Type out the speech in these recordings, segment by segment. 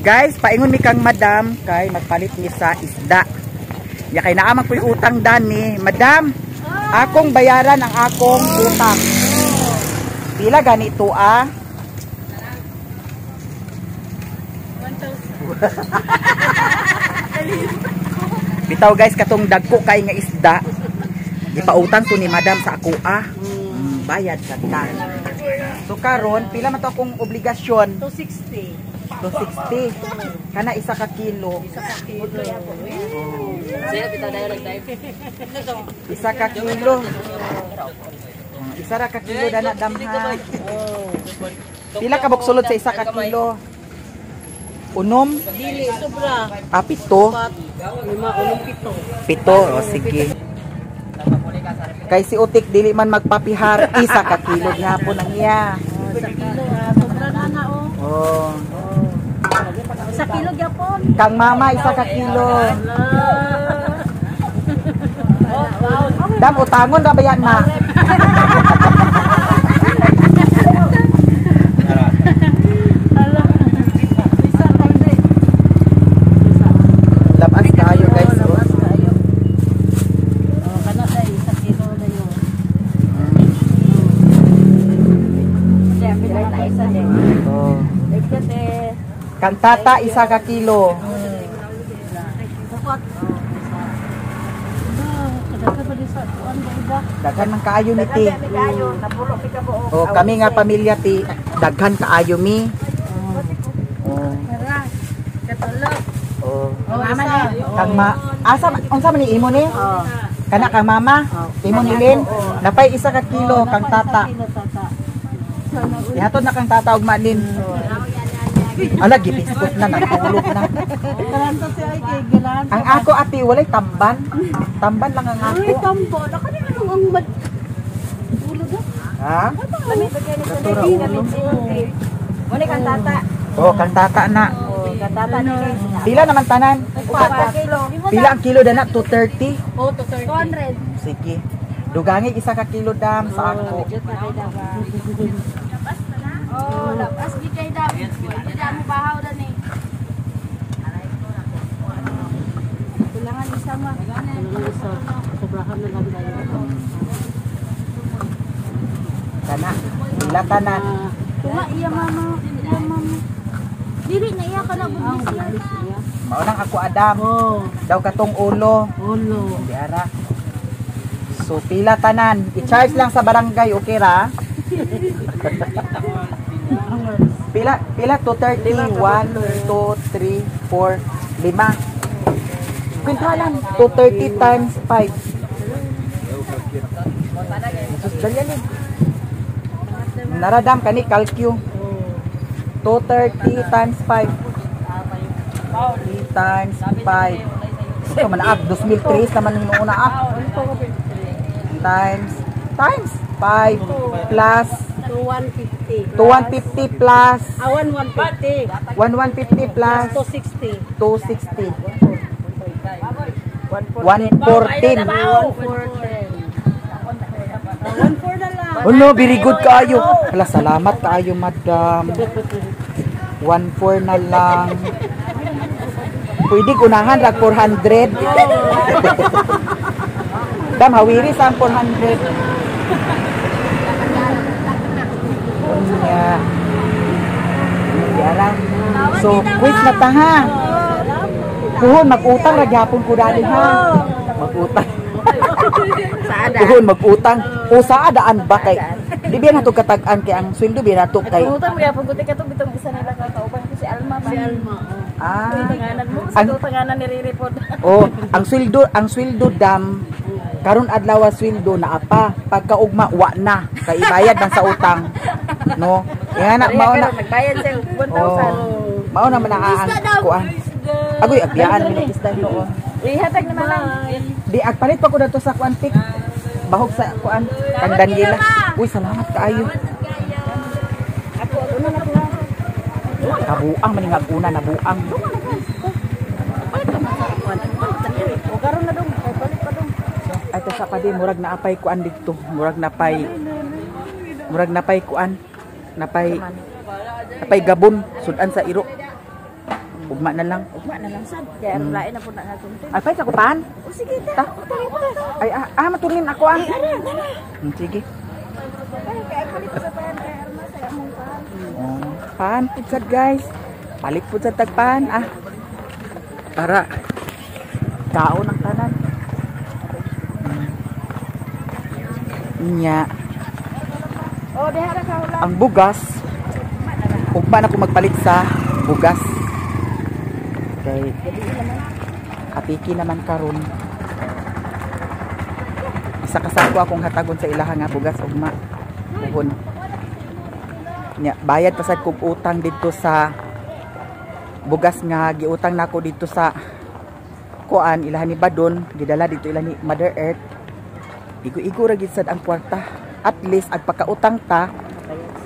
Guys, paingon mi kang madam kay magpalit mi sa isda. Ya kay naa man ko'y utang dani. Madam, akong bayaran ang akong utang. Pila ganito ah? 1,000. Bitaw guys, katong dagko kay nga isda. Gipautang to ni madam sa ako ah. Bayad ka ta. So karon pila man to akong obligasyon? 260. 260. Kana isa ka kilo. Isa ka kilo. Isa ka kilo. Isa ra ka kilo dana damha. Pila ka buksulod sa isa ka kilo? Unom? Dili sobra. Ah, pito. Lima, unom, pito. Pito, o sige. Kay si Utik dili man magpapihar, isa ka kilo gihapon ang iya. Isa kilo, sobra na na oh. Oh. Isa kilo gyapon. Kang mama isa ka kilo. Dam utangon ra ba yan na? Labas tayo guys. Labas tayo. Oh, kana day isa kilo na yun. Oh. Kantata isa ka kilo. Daghan man kaayo ni ti. Oh, kami nga pamilya ti, daghan kaayo mi. Oh. Oh. Kang ma asa unsa man ni imo ni? Kana kang mama? Imo ni Lin? Napay isa ka kilo kang tata. Ihatod na kang tata og malin. Ala gibiskot na, nagtulog na. Ang ako ate walay tamban. Tamban lang ang ako. Ay, tamban. Ako ni anong ang mad ulo da? Ha? Katura ulo. Wala kang tata. Oh, kang tata na. Oh, kang tata ni guys. Pila naman tanan? Pila ang kilo dana? 230? Oh, 230. 200. Sige. Dugangi isa ka kilo dam sa ako. Oh, labas gi kay dam. Pwede dam mo bahaw dan eh. Kulangan isa ma. Kulangan isa. Sobrahan na lang tayo. Kana. Pila tanan? Tunga iya mama. Iya mama. Dili na iya ka na bugis iya. Mao nang ako Adam. Oh, Daw katong ulo. ulo. Diara. So pila tanan? I-charge lang sa barangay, okay ra? Pila, pila 230, 1, 2, 3, 4, 5. Kwintalan, 230 times 5. Jesus, dali ni. Naradam kani calcu. 230 times 5. 3 times 5. Ito man ah, 2003 naman yung una ah. Times 5 plus 2150. 2150 plus Ah, 1150. 1150 plus 260. 260. 114. 114. 14 na lang. Oh no, very good kaayo. Hala, salamat kaayo, madam. 14 na lang. Pwede unahan rag 400. Dam, hawiri sa 400. Unya. Diara. So, quiz na ta ha. Kuhon, mag-utang ra gyapon ko dali ha. Mag-utang. Kuhon, mag-utang. O saa daan ba kay di biya nato katag-an kay ang sweldo biya nato kay Utang mo gyapon ko katong bitong isa nila ka kauban ko si Alma ba. Si Alma. Ah. Utanganan mo sa utanganan ni Riri pod. Oh, ang sweldo dam karon adlaw sweldo naa pa, pagkaugma wa na kay ibayad man sa utang. No. Nga na mao na nagbayad siya 1,000. Oh, mao na man ang kuan. Agoy agyaan mi isda noon. Ihatag naman lang. Di agpalit pa ko dato sa kuan pik. Bahog sa kuan kang Daniela. Uy, salamat kaayo. Ako una na ko. Kabuang man nga una na buang. O karon na dong, kay palit pa dong. Ay ta sa pa di murag naapay kuan didto. Murag napay kuan. Napay gabon sudan sa iro. Ugma na lang. Ugma na lang sad. Kaya lain na po na nga content. Ay, pwede ako pan? O sige ta. Ay, matulin ako ah. Sige. Ay, kaya palit sa pan kay Arma sa among pan. Oh, pan pud sad guys. Palit pud sad tag pan ah. Para kaon ang tanan. Nya. Oh, diha ra ka wala. Ang bugas, ugma na ko magpalit sa bugas. Kay apiki naman karon. Isa ka sako akong hatagon sa ilaha nga bugas ugma. Puhon. Nya, bayad pa sad kog utang didto sa bugas nga giutang nako didto sa kuan ilaha ni Badon, gidala didto ila ni Mother Earth. Igo-igo ra gid sad ang kwarta. At least ag pagkautang ta,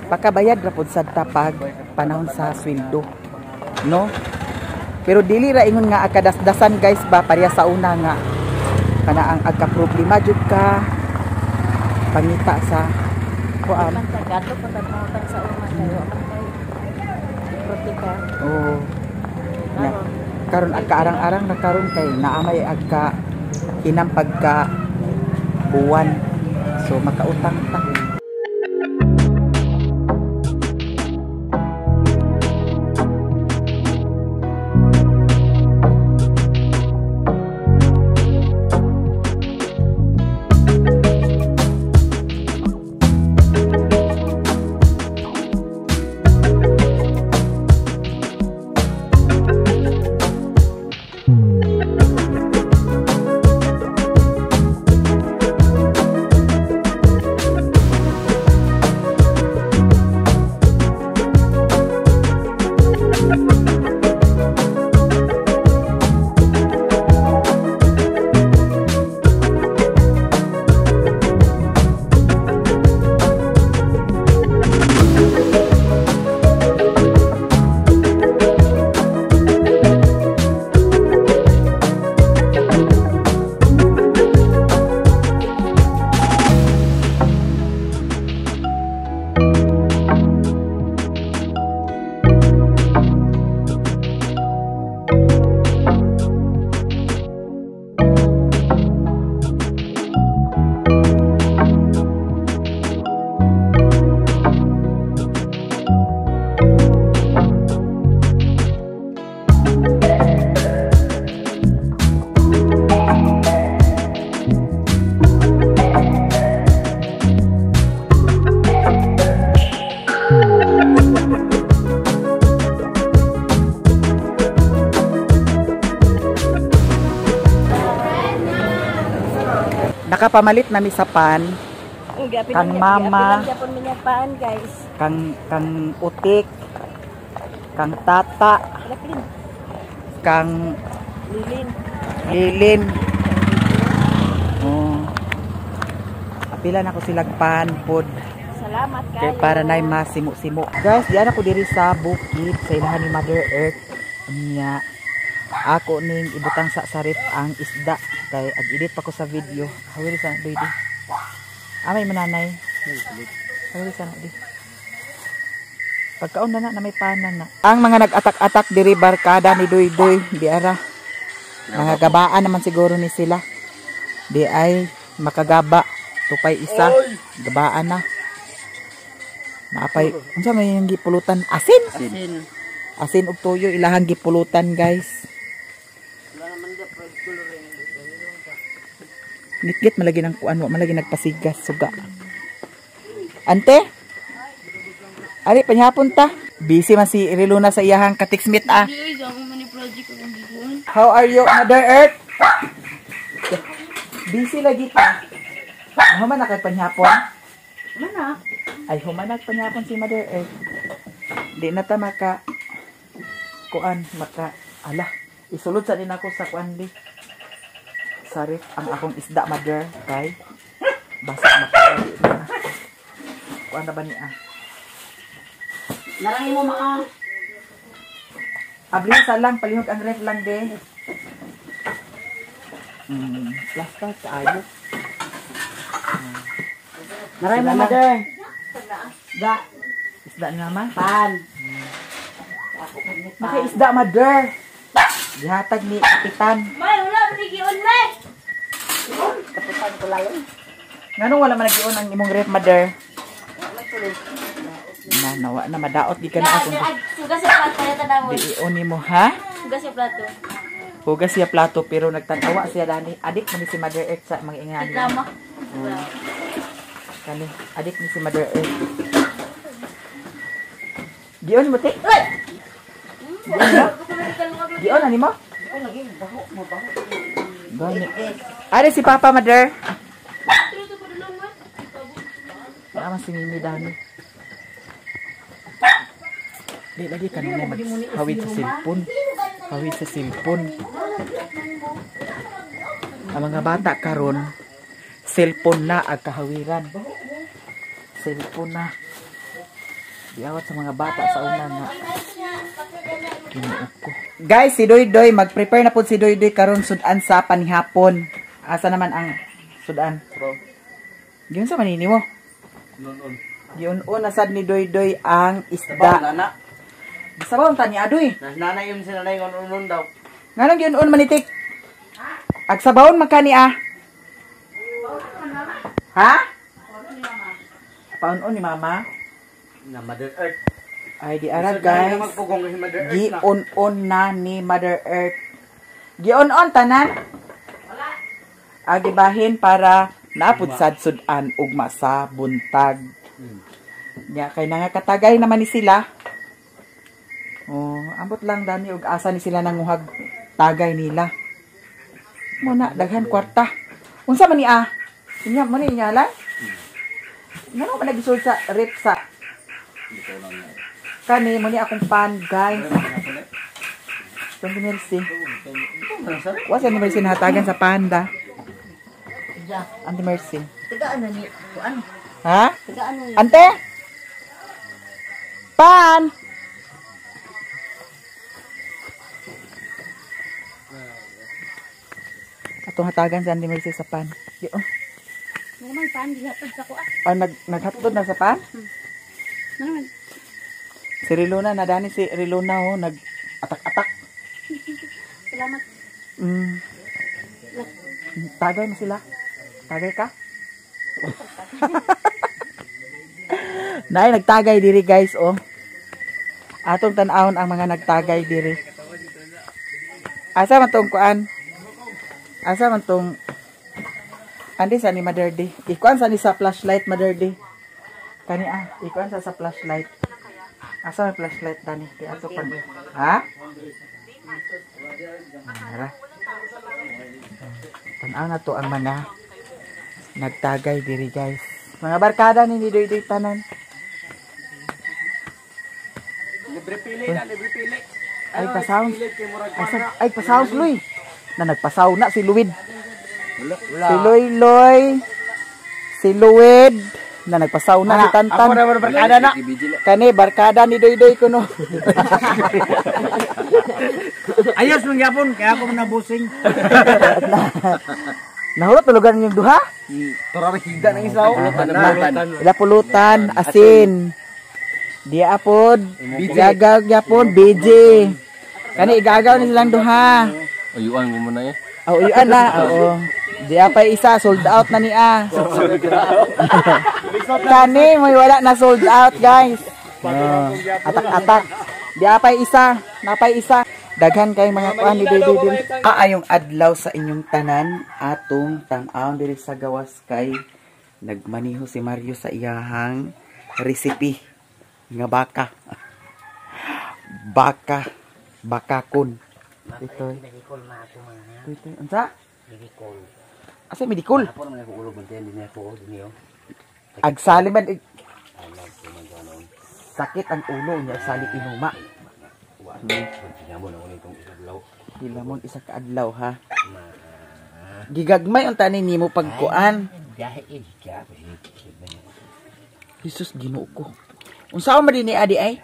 pakabayad ra pud sad ta pag panahon sa sweldo. No? Pero dili ra ingon nga akadasdasan guys ba pareha sa una nga kana ang agka problema jud ka pangita sa kuan. Man ta gato pa ta pangutang sa una kayo man kay protika. Oo. Na, karon agkaarang-arang na karon kay naamay agka hinam pagka buwan. So makautang ta. Nakapamalit na mi sa pan. Kang mama. Pan, guys. Kang utik, kang tata, kang lilin. Lilin. Oh. Apila na ko silag pan pod. Salamat kayo. Kay para nay masimo-simo. Guys, diyan ako diri sa bukid sa ilahan ni Mother Earth. Nya ako ning ibutang sa ref ang isda kay ag-edit pa ko sa video. Hawili sa baby. Amay mananay. Hawili sa di. Pagkaon na na may panan na. Ang mga nag-atak-atak diri barkada ni Duy-Duy di ara. Mga gabaan naman siguro ni sila. Di ay makagaba tupay isa. Gabaan na. Naapay unsa may yung gipulutan? Asin. Asin. Asin ug tuyo ilahang gipulutan guys. Gitgit malagi ng kuan, wa malagi nagpasigas suga. Ante? Ari panihapon ta. Busy man si Riluna sa iyahang katiksmit ah. How are you, Mother Earth? Busy lagi ka. Human na kay panihapon? Mana? Ay, human na panihapon si Mother Earth. Di na ta maka kuan, maka ala. Isulod sa din ako sa kuan di. Sa ref ang akong isda mother kay basa maka kuan na ba niya? Narangi mo maa. Abli sa lang palihog ang ref lang de. Plaster kaayo. Narangi mo mother. Da Isda nga ma. Pan. Nakaisda, mother. Gihatag ni Kapitan. May, wala man giun, may. Kapitan ko lalo. Nganong wala man nagiun ang imong rep, mother? Na, nawa na, madaot di ka na akong. Hugas sa plato, tanawon. Di iun mo, ha? Hugas sa plato. Hugas siya plato, pero nagtanawa siya dani. Adik man ni si Mother Earth sa mga ingani. Drama. Kani, adik ni si Mother Earth. Gion mo, te? Gion, ani mo? Gani. Ari si Papa, Mother. Tama si Mimi dani. Di lagi ka nung maghawid sa cellphone. Hawid sa cellphone. Ang mga bata karon, cellphone na ang kahawiran. Cellphone na. Diawat sa mga bata sa una nga. Kinuok ko. Guys, si Doy Doy, mag-prepare na po si Doy Doy karon sudan sa panihapon. Asa naman ang sudan? Giun sa manini mo? Giun-un na sad ni Doy Doy ang isda. Sabaw ta ni Adoy. Nanay yung sinanay ng unon daw. Nganong giun-un manitik? Ag sabawon man kani ah. Ha? Paun-un ni mama? Na Mother Earth. Ay di ara guys. Giun-un na ni Mother Earth. Giun-un tanan. Agibahin para naapod sad sudan ugma sa buntag. Nya kay nangakatagay naman ni sila. Oh, ambot lang dani og asa ni sila nanguhag tagay nila. Muna daghan kwarta. Unsa man ni ah? Inya mo ni inyalan? Ngano man nagisud sa rep sa? Kani mo ni akong pan, guys. Itong Mercy. Wa sa ni Mercy nahatagan sa panda. Auntie Mercy. Tagaan na ni kuan. Ha? Tagaan na ni. Ante? Pan! Atong hatagan si Auntie Mercy sa pan. Di, oh. Naman pan gihatod sa ko ah. Ah, naghatod na sa pan? Naman. Si Rilona, nadani si Rilona oh, nag-atak-atak. Salamat. Tagay mo sila. Tagay ka? Nay, nagtagay diri guys oh. Atong tan-awon ang mga nagtagay diri. Asa man tong kuan? Asa man tong andi sa ni Mother D. Ikuan sa ni sa flashlight Mother D. Kani ah, ikuan sa flashlight. Asa may flashlight dani? Kay ato pan. Ha? Ara. Tan-aw na to ang mga nagtagay diri guys. Mga barkada ni Doy Doy tanan. Libre pili na, libre pili. Ay pasaw. Ay pasaw Luy. Na nagpasaw na si Luwid. Si Luy Loy. Si Luwid na nagpasaw na si Tantan. Ako na barkada na. Kani barkada ni Doy Doy kuno. Ayos man gyapon kaya ako nabusing. Nahulot tulugan ninyong duha? Tara higda ng isa. Ila pulutan, asin. Di apod, igagaw gyapon, BJ. Kani igagaw ni silang duha. Ayuan mo muna eh. Oh, uyuan na. Oo. Di pa isa, sold out na niya. Kani, may wala na sold out, guys. No. Atak-atak. Di pa isa, napay isa. Daghan kay mga kuan ni Doy Doy. Kaayong adlaw sa inyong tanan atong tan-awon diri sa gawas kay nagmaniho si Mario sa iyahang recipe nga baka. Baka, bakakon. Ito. Ito. Unsa? Medicol. Asa medicol? Ako naman ako ulog bantayan din ako din yo. Agsali man sakit ang ulo niya agsali inuma. Hilamon isa ka adlaw ha. Gigagmay unta ni nimo pagkuan. Jesus Ginoo ko. Unsa man dinhi adi ay?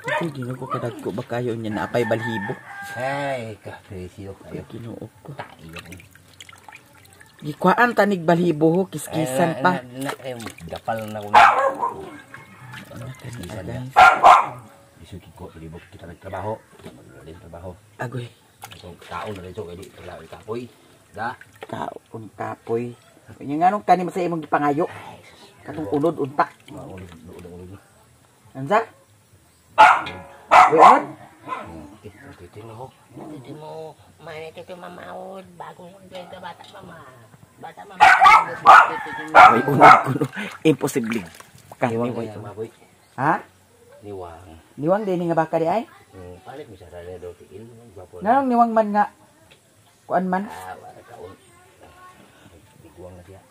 Ay, Ginoo ko kadagko ba kayo niya naapay balhibo. Ay, ka presyo kayo. Ginoo ko. Gikuan tanig balhibo ho, kiskisan pa. Dapal na ko. Guys. Isuki ko libok kita nagtrabaho. Maglalin trabaho. Agoy. Itong kaon na rin so kay di wala kapoy. Da. Kaon kapoy. Kanya nganong kani sa imong gipangayo? Katong unod unta. Maulog ulog ulog. Ansa? Uy, on? Titin ako. Hindi mo, manito kay mamaod, bagong kwenta bata mama. Bata mama. Uy, unod kuno. Imposible. Niwang Kani kaya maboy. Ha? Niwang. Niwang din nga baka di ay? Palit mi sa rally daw tiil. Gwapo. Nganong niwang man nga kuan man? Ah, wala kaon. Biguang na siya.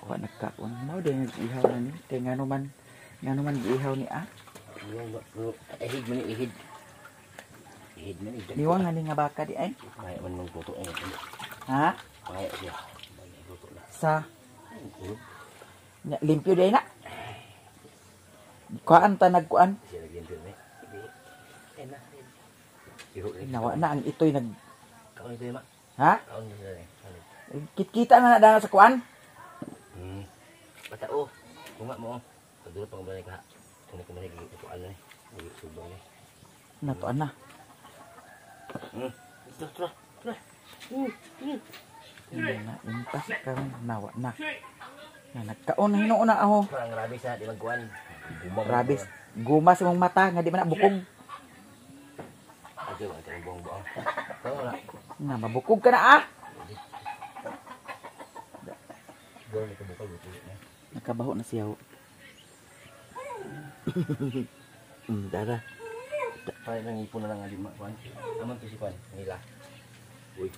Wa nagkaon. Mao din nag-ihaw na ni. Kay ngano man giihaw ni ah? Niwang ba? Ihid man ni ihid. Ihid man ihid. Niwang nga ni nga baka di ay? Kaya man mong luto eh. Ha? Kaya siya. Luto na. Sa limpyo di ay na. Kuan ta nagkuan. Siya naglimpyo ni. Nawa na ang itoy nag Kaon ito ma. Ha? Kaon ito eh. Kitkita na na sa kuan. Bata oh. Kunga mo. Pagdulot pang balay ka. Kung ko man ito ano ni. Nagisubong ni. Natuan na. Ito, ito. Na intas karon nawa na. Na nagkaon na hinuon na ako. Parang rabis na di magkuan. Rabis. Guma sa mong mata nga di man na bukog. Ajo, ang buong-buong. Wala. Na mabukog ka na ah. Nakabaho na siya. Dara. Parang nang ipon na lang nga lima kuan. Aman to si kuan nila. Uy,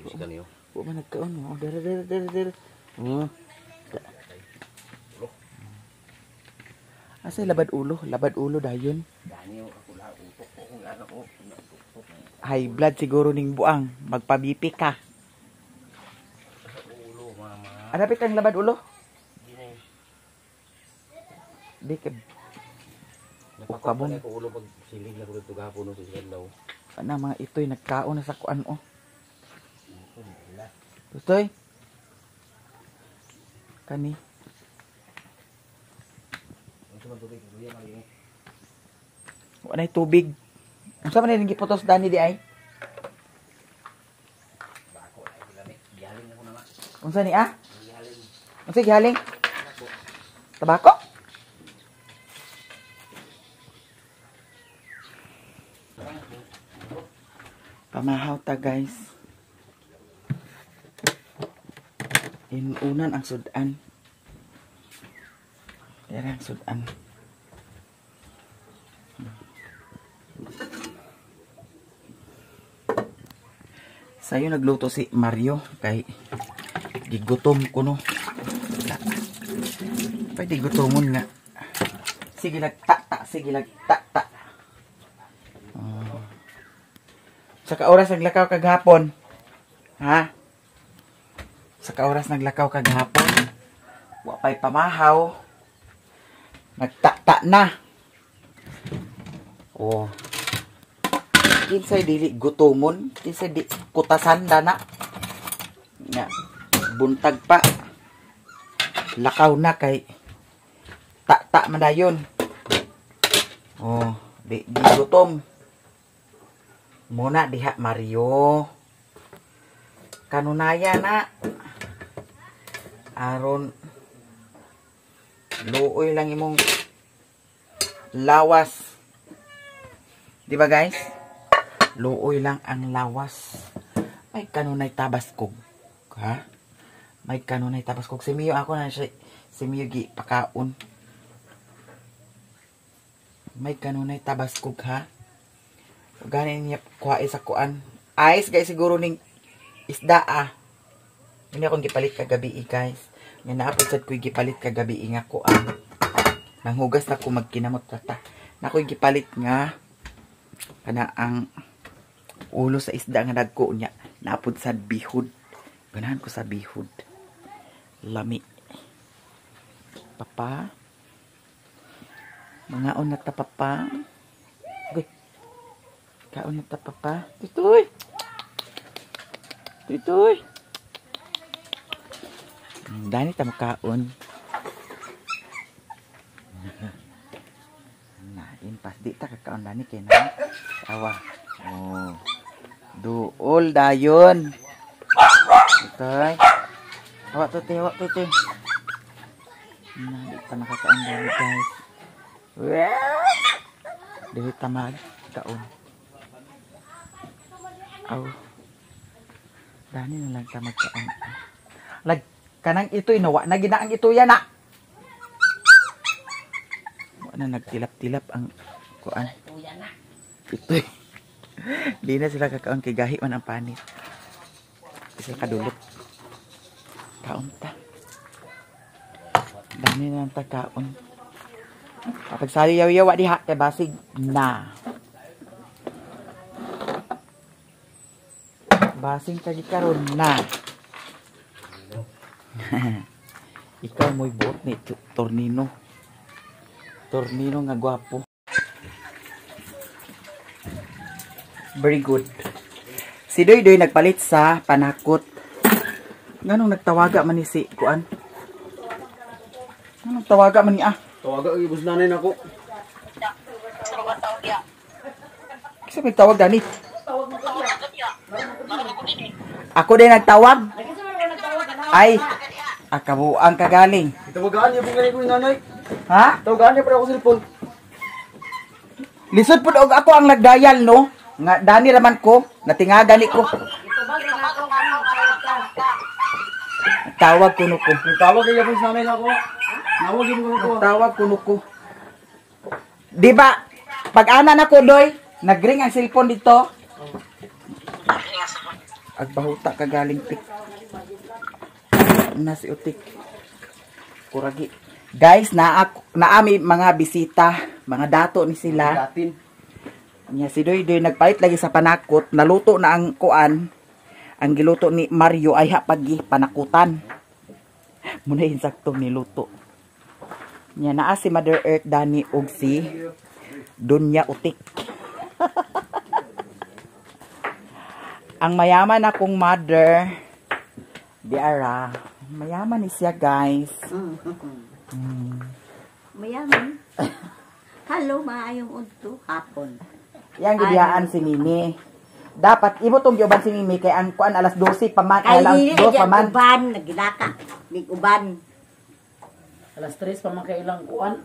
si kaniyo. Wa man nagkaon mo. Dara dara dara dara. Oh. Asa labad ulo dayon. Daniyo ako la utok ko kung ano ko. High blood siguro ning buang, magpa-BP ka. Ulo mama. Anapit ang labad ulo? Di ka Napakabon ko ulo pag silig na ko dito gahapon no sa daw. Ana mga itoy nagkaon na sa kuan oh. Tutoy. Kani. Wa nay tubig. Unsa man ning giputos dani di ay? Unsa ni ah? Unsa gihaling? Tabako? Pamahaw ta guys. Inunan ang sudan. Yan ang sudan. Sayo nagluto si Mario kay gigutom ko no. Pwede gutomon nga. Sige lagta-ta, sige lagta-ta. Sa ka oras naglakaw kagahapon? Ha? Sa ka oras naglakaw kagahapon? Wa pa'y pamahaw. Nagta-ta na. Oh. Kinsay dili gutomon, kinsay di kutasan dana. Nga buntag pa. Lakaw na kay ta-ta man dayon. Oh, di gutom. Muna diha Mario. Kanunaya na. Aron luoy lang imong lawas. Di ba guys? Luoy lang ang lawas. May kanunay tabaskog. Ha? May kanunay tabaskog. Si Mio ako na siya. Si Mio gi pakaon. May kanunay tabaskog ha. Ganin niya kuha sa kuan. Ice guys siguro ning isda ah. Hindi akong gipalit kagabi guys. Nga naapod sad ko'y gipalit kagabi nga kuan. Nanghugas na ko magkinamot ta. Na ko'y gipalit nga kana ang ulo sa isda nga dagko niya. Naapod sad bihod. Ganahan ko sa bihod. Lami. Papa. Mangaon na ta papa. Uy. Kaon na ta papa. Tutoy. Tutoy. Dani ta makaon. Nag-impas di ta kakaon dani kay na. Awa. Oh. Duol dayon. Itoy. Hawa to te, hawa to te. Na di ta makakaon dani, guys. Dili ta magkaon. Aw. Dani na lang ta magkaon. Lag kanang ito inawa na ginaang ito yan na. Wa na nagtilap-tilap ang kuan. Ito. Di na sila kakaon kay gahi man ang panit. Di sila kadulot. Kaon ta. Dami na lang ta kaon. Kapag sali yaw-yaw diha kay basig na. Basing kagi karon na. Ikaw mo'y buot ni Tornino. Tornino nga gwapo. Very good. Si Doy Doy nagpalit sa panakot. Nganong nagtawaga man ni si kuan? Nganong tawaga man ni ah? Tawaga ang ibus nanay nako. Kasi may tawag gani. Ako din nagtawag. Ay, akabuang kagaling. Tawagaan niya po gani ko ni nanay. Ha? Tawagaan niya para ako cellphone. Lisod pud og ako ang nagdayal no. Nga dani raman ko, natingagan ni ko. Tawag kuno ko. Nagtawag kay po sa nanay nako. Nawag gyud ko. Tawag kuno ko. Di ba? Pag ana na ko doy, nagring ang cellphone dito. Agbahuta ka galing tik. Na si Utik. Kuragi. Guys, naami mga bisita, mga dato ni sila. Datin. Nya si Doy Doy nagpalit lagi sa panakot, naluto na ang kuan. Ang giluto ni Mario ay hapagi panakutan. Muna insakto niluto. Nya naa si Mother Earth Dani og si Dunya Utik. Ang mayaman akong mother, di ara. Mayaman ni siya, guys. Mayaman. Hello, maayong udto hapon. Yang gibiyaan si Mimi. Dapat imo tong giuban si Mimi kay ang kuan alas 12 pa man, Kay alas dili 2 pa man. Uban nagilaka, mig uban. Alas 3 pa man kay ilang kuan.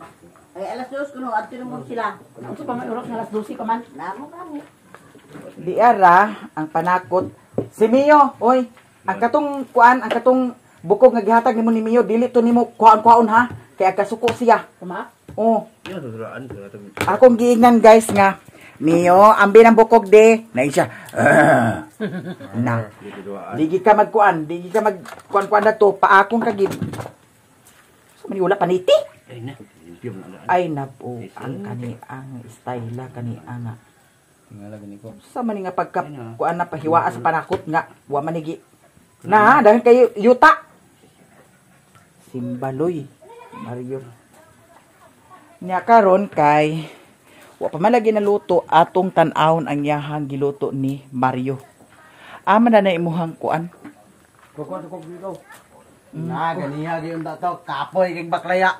Ay alas 2 kuno adto mo sila. Unsa pa man oras nga alas 12 pa man? Namo kamo. Di ara ang panakot. Si Mio, oy, ang katong kuan, ang katong bukog nga gihatag nimo ni Mio, dili to nimo kuan-kuaon ha. Kay agkasuko siya. Kuma? Oh. Akong giingnan guys nga Mio, ambi ng bukog de. Na siya. Na. Digi ka magkuan, digi ka magkuan-kuan na to, paakong kagid. So man wala paniti. Ay na. Ay na po, ang kani ang style kani ang. Tingala gani ko. Sa man nga pagka kuan na pahiwaa sa panakot nga, wa manigi. Na, dahil kayo yuta. Simbaloy, Mario. Nya karon kay wa pa man lagi naluto atong tan-awon ang iyahang giluto ni Mario. Ama na na imuhang kuan. Kukuan ko dito. Na ganiha gyud dato kapoy kay baklaya.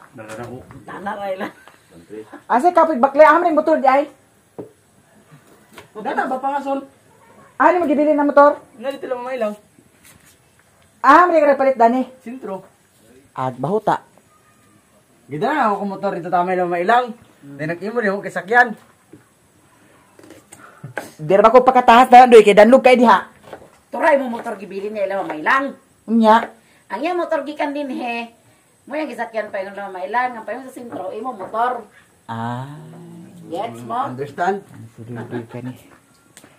Asa kapoy baklaya amo ning motor di ay? Dana ba pangasol? Ano magibili na motor? Nga dito lang mamay lang. Ah, may palit dani. Sintro. At bahuta. Gida na ako motor dito tamay lang mailang. Then nag-imo rin ako kay sakyan. Di ra ba ko pakatahas na doy kay danlog kay diha. Turay mo motor gibili niya ila mamailang. Unya. Ang iya motor gikan dinhe. Mo yang gisakyan pa yung mamailang, ang payon sa sentro imo motor. Ah, Gets mo? Understand? si Duy kani.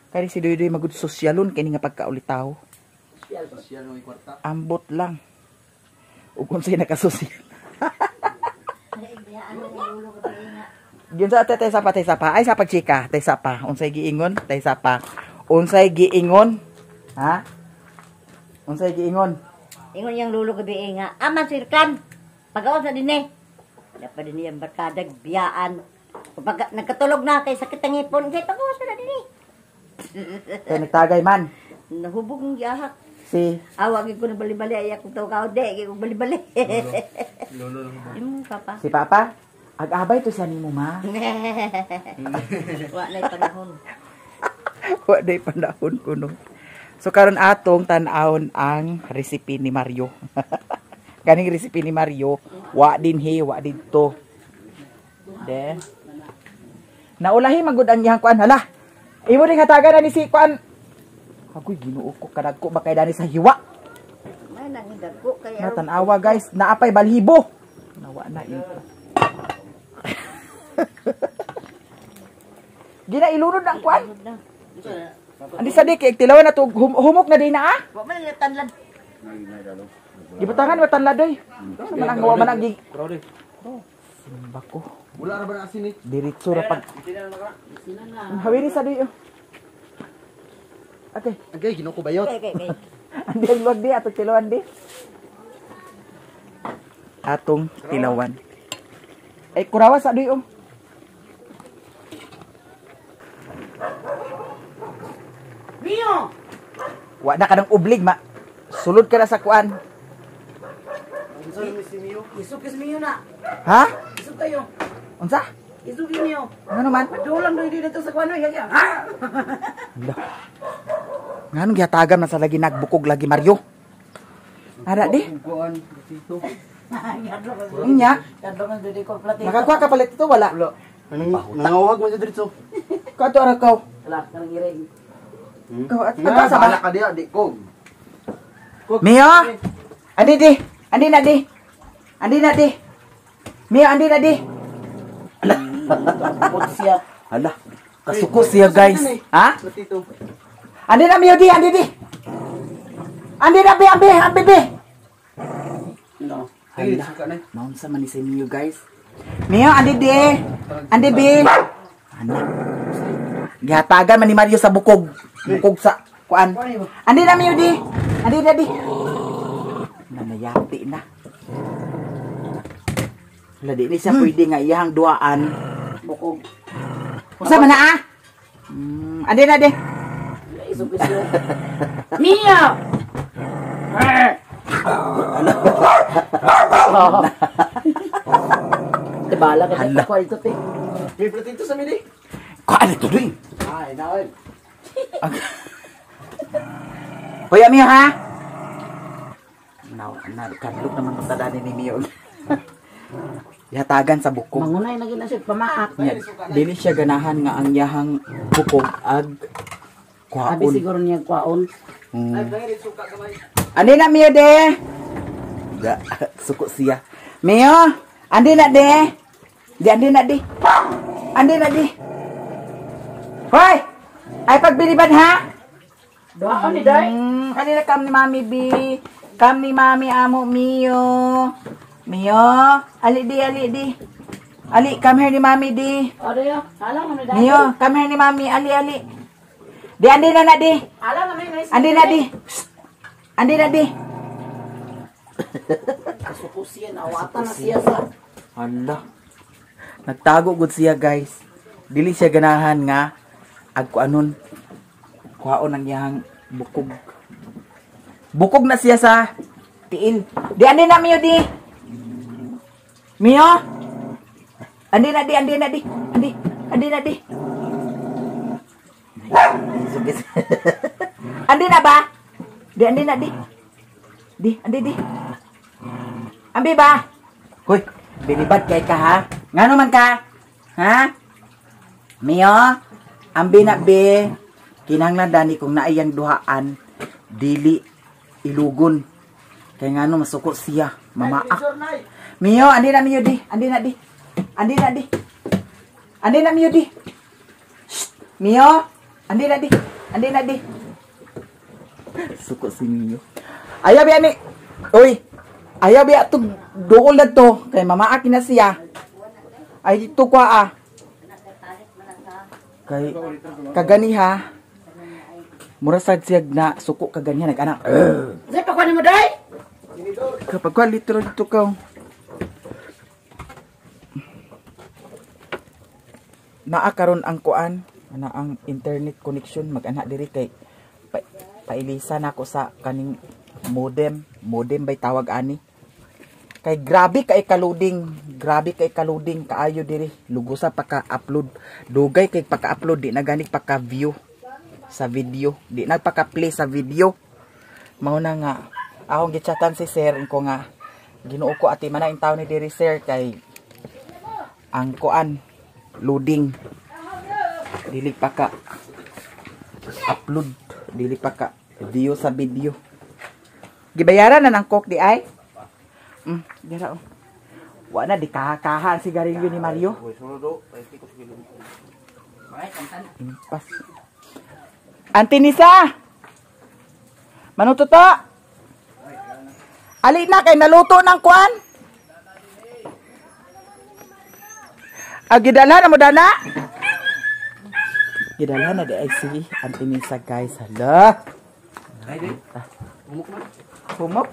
Kani si Duy magud sosyalon kini nga pagkaulitaw. Sosyal ng kwarta. Ambot lang. Ug unsay nakasosyal. Yun sa te sa pa te sa pa. Ay sa pagchika, te sa pa. Unsay giingon, te sa pa. Unsay giingon? Ha? Unsay giingon? Ingon yang lulo gabi nga. Aman sirkan. Pagawas na dinhi. Dapat din niyang barkadag biyaan. Pag nagkatulog na kay sakit ang ngipon kay pagawas na dinhi. Kay nagtagay man. Nahubog ng gihak. Si Awa gyud ko na bali-bali ay akong tawag di gyud ko bali-bali. Lolo lang Imo papa. si Papa. Ag-abay to siya nimo ma. Wa na panahon. Wa day panahon kuno. So karon atong tan-awon ang recipe ni Mario. Kaning recipe ni Mario, wa din he, wa didto. De. Naulahi magud ang iyang kuan hala. Imo ning hatagan ani si kuan. Agoy Ginoo ko kadagko ba kay dani sa hiwa. May nang dagko kay Na tan-awa guys, naapay balhibo. Nawa na ito. Gina ilunod ang kuan. Andi sa di kay tilawan na to humok na din na ah. Wa man tanlad. Gibutangan wa tanlad oy. Man ang wa man ang Simba ko. Wala ra ba na asin eh? Diretso ra pag Hawiri sa di. Okay. Okay, Ginoo ko bayot. Kay kay. Andi ang luwag di atong tilawan di. Atong tilawan. Ay kurawa sa di oh. Mio! Wa na ka ng ublig ma. Sulod ka na sa kuan. Isog kis Mio na. Ha? Isog kayo. Unsa? Isog Mio. Ano man? Madulang doon dito sa kuan oy. Ha? Hala. Nganong gihatagan man sa lagi nagbukog lagi Mario? Ara di. Kuan dito. Unya, Kadlok man ko platito. nakakuha ka palit ito wala. Wala. Nangawag man sa diretso. Kato ara kaw. Wala kanang iring. Kaw at sa ba? Bala ka diha di ko. Mio! Andi di. Andi na di. Andi na di. Mio, andi na di. Bukod siya. Hala. Kasuko siya guys. Ha? Platito. Andi na Mio di, andi di. Andi na bi, ambi, ambi bi. No. Ay, suka na. Maunsa man ni si Mio guys. Mio, andi di. Andi bi. Ana. Gihatagan man ni Mario sa bukog. Bukog sa kuan. Andi na Mio di. Andi na di. Nanayati na. Wala di ni siya pwede nga iyang duaan. Bukog. Unsa man na ah? Andi na di. Isog kis siya. Mio! Tibala ka Hala. sa kuan ito te. May platito sa mili. Kuan ito dun. Ay, naon. Hoy, Mio ha? Now, na kadlok naman ang tadani ni Mio. Yatagan sa bukog. Mangunay na gina siya pamaak. Nya, dili siya ganahan nga ang iyahang bukog ag Abi kuhaon. siguro niya kuwaon. Andi na Mio de. Da, suko siya. Mio, andi na de. Di andi na di. Andi na di. Hoy! Ay pagbiliban ha? Duhaon ni day. Andi na kam ni Mami B. Kam ni Mami amo Mio. Mio, ali di, ali di. Ali, come here ni Mami di. O dayo, alam mo ni day. Mio, come here ni Mami, ali ali. Di andi na na di. Alam na may nice. Andi na di. Shh. Andi na di. Kasuko siya, nawatan na siya sa. Hala. Nagtago gud siya guys. Dili siya ganahan nga ag kuanon. Kuhaon ang iyang bukog. Bukog na siya sa tiil. Di andi na Mio di. Mio. Andi na di, andi na di. Andi, andi na di. Andi na ba? Di andi na di. Di, andi di. Ambi ba? Hoy, binibad kay ka ha? Ngano man ka? Ha? Mio, ambi na be. Kinahanglan dani kung naayang duhaan, dili ilugon. Kay ngano masuko siya, mamaak. Mio, andi na Mio di, andi na di. Andi na di. Andi na Mio di. Shh. Mio, andi na di. Andi na di. Suko si Mio. Ayaw biya ni. Uy. Ayaw biya to duol na to kay mamaak na siya. Ay dito kwa ah. Kay kaganiha. Mura sad siya na suko kaganiha nag-anak. Zay pa kuan mo day. Kapag kwa litro dito ka. Naa karon ang kuan, ana ang internet connection mag-ana diri kay pailisa nako sa kaning modem, modem bay tawag ani. Kay grabe kay kaluding, grabe kay kaluding kaayo diri. Lugosa paka-upload. Dugay kay paka-upload di na gani paka-view sa video, di na paka-play sa video. Mao na nga akong gichatan si sir ko nga Ginoo ko ati man na in taon ni diri sir kay ang kuan loading dili pa ka upload, dili pa ka view sa video. Gibayaran na ng coke di ay. Dira oh. Wa na di kahakahan sigarilyo ni Mario. Impas. Auntie Nisa. Manuto to. Ali na kay naluto ng kuan. Ah, gidala na mo dana. Gidala na di ay si Auntie Nisa guys. Hala. Humok.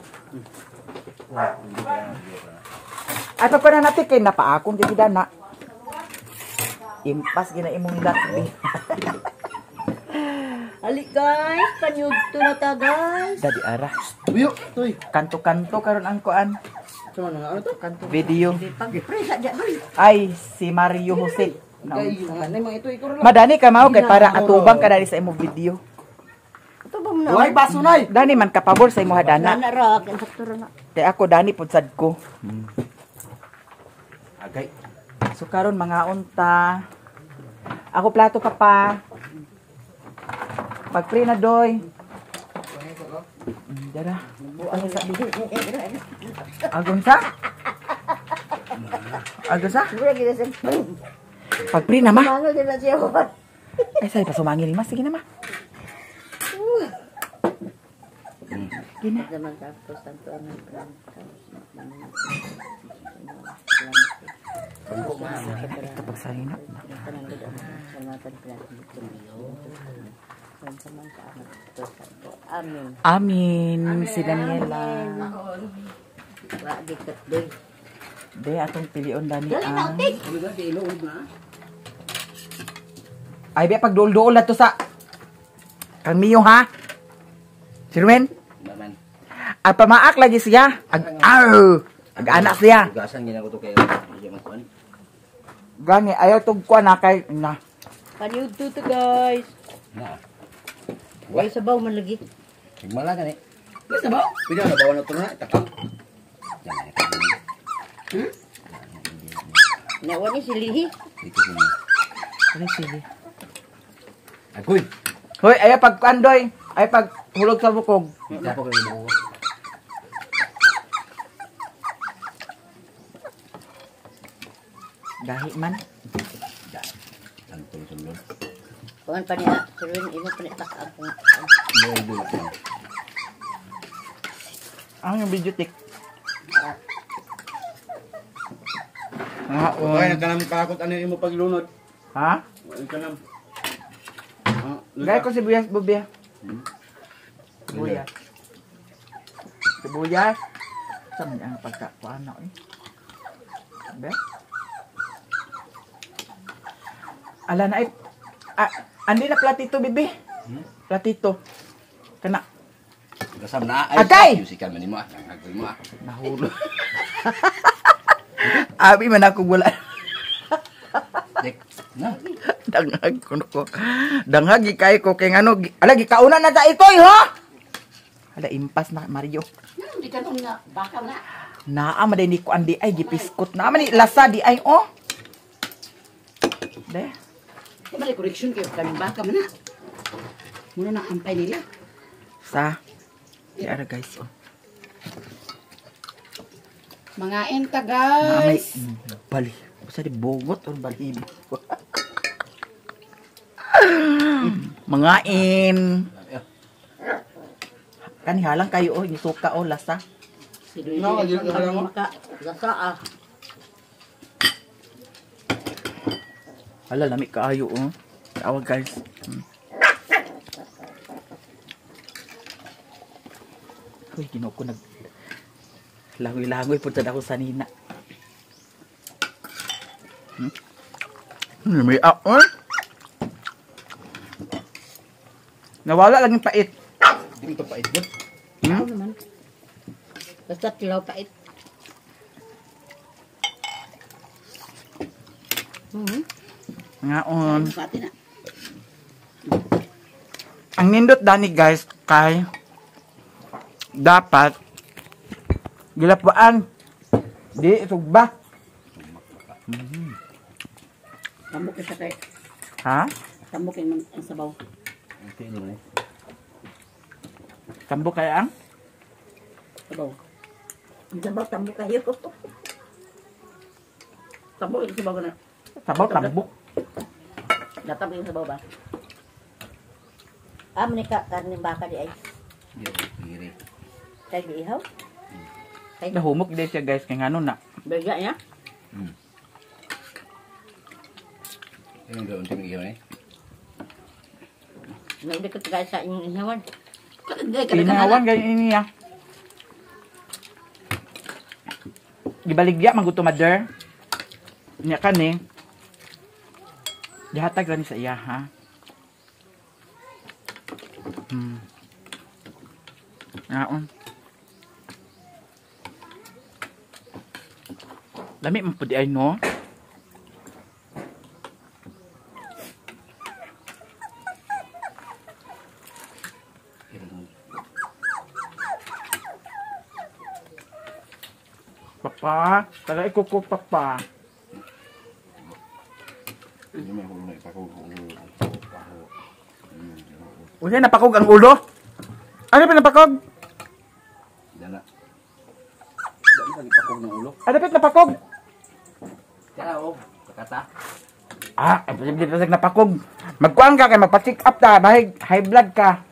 Ay pa na natin kay napaakong di gidana. Impas gina imong lakbi. Ali guys, panyugto na ta guys. Dadi ara. Uyo, tuy. Kanto-kanto karon ang kuan. Ano to? Kanto video. Pag-presa dya doy. Ay si Mario Jose. Madani Madani ka mao kay para atubang ka dali sa imong video. Atubang na. Buhay baso nay. Dani man kapabor sa imong hadana. Dana ra, sakto ra na. Kay ako dani pud sad ko. Agay. So karon mga unta. Ako plato pa pa. Pag-free na doy. Dara. Ano sa Agon sa? Agon sa? Pag-free na ma. Ay say pa sumangil ma. Sige na ma. Gina. Kapag sarina. Amin. Amin. Si Daniela. De atong pilion dani ang. Ay be pagduol-duol na to sa kang Mio ha. Sirwen? At pamaak lagi siya. Ag aw. Ag anak siya. Ugasan gina ko to kay magkuan. Gani ayaw tug kuan na kay na. Panyugto to guys. Na. Way sabaw man lagi. Higmala gani. Way sabaw? Pila na bawa na to na takang. Nawa ni silihi. Dito sini. Ano sili? Agoy. Hoy, ayaw pag andoy. Ay pag hulog sa bukog. Dapo kay mo. Gahi man. Santol-sulod. Kuan pa niya, sirwin imo pa niya tak ako. Ang yung video tik. Okay, nagkanam kalakot ano yung imo paglunod. Ha? Nagkanam. Gaya ko sibuyas, bubya. Sibuyas. Sibuyas. Saan man ang pagkakuan na eh? Be? Ala na ay. Ah, andi na platito, bibi. Platito. Kana. Gasam na ay. Agay! Yusikan man nimo ah. Agoy mo ah. Nahulog. Abi man ako wala. Dek. Na. Danghag kuno ko. Danghag gikay ko kay ngano. Ala gikauna na ta ikoy ha. Ala impas na Mario. Di ka nung nga baka na. Naa man ni ko andi ay gipiskot na man ni lasa di ay oh. De. Di ba correction kayo kaming baka man na. Muna na ampay nila. Sa. Di ara guys oh. Mga enta Naa may guys. bali. Usa di bogot or balibo. Mangain. Kani halang kayo oh, gisuka oh lasa. Si Doy. No, di na lang mo. Maka lasa ah. Hala lami kaayo oh. Tawag guys. Uy, ginoo ko nag langoy-langoy punta ako sa nina. May ah, oh. Nawala lang yung pait. Di mo to pait gyud. Ako naman. Basta tilaw pait. Ngaon. Pati na. Ang nindot dani guys kay dapat gilapwaan di sugba. Tambok siya kay Ha? tambok kay ang sabaw. Tambok kay ang Sabaw. Ang sabaw tambok kayo. Tambok yung sabaw na. Sabaw tambok. Datab yung sabaw ba? Ah, man ka karne baka di ay. Piri. Kay giihaw. Nahumok di siya guys kay ngano na. Bigya niya. Yung doon sa mga eh. Naibig ko tagay sa inyong ihawan. Inawan ganyan niya. Gibaligya man gud to mother. Nya kani. Gihatag ra ni sa iya ha. Ngaon. Lami man pud ay no. Papa, taga ikuko papa. Hindi mo ako na ipakog ulo. Unya napakog ang ulo? Ano pa napakog? Dana. Dana ka ipakog ng ulo. Ano pa napakog? Tara oh, kata. Ah, imposible pa napakog. Magkuan ka kay magpa-check up ta, bahig high blood ka.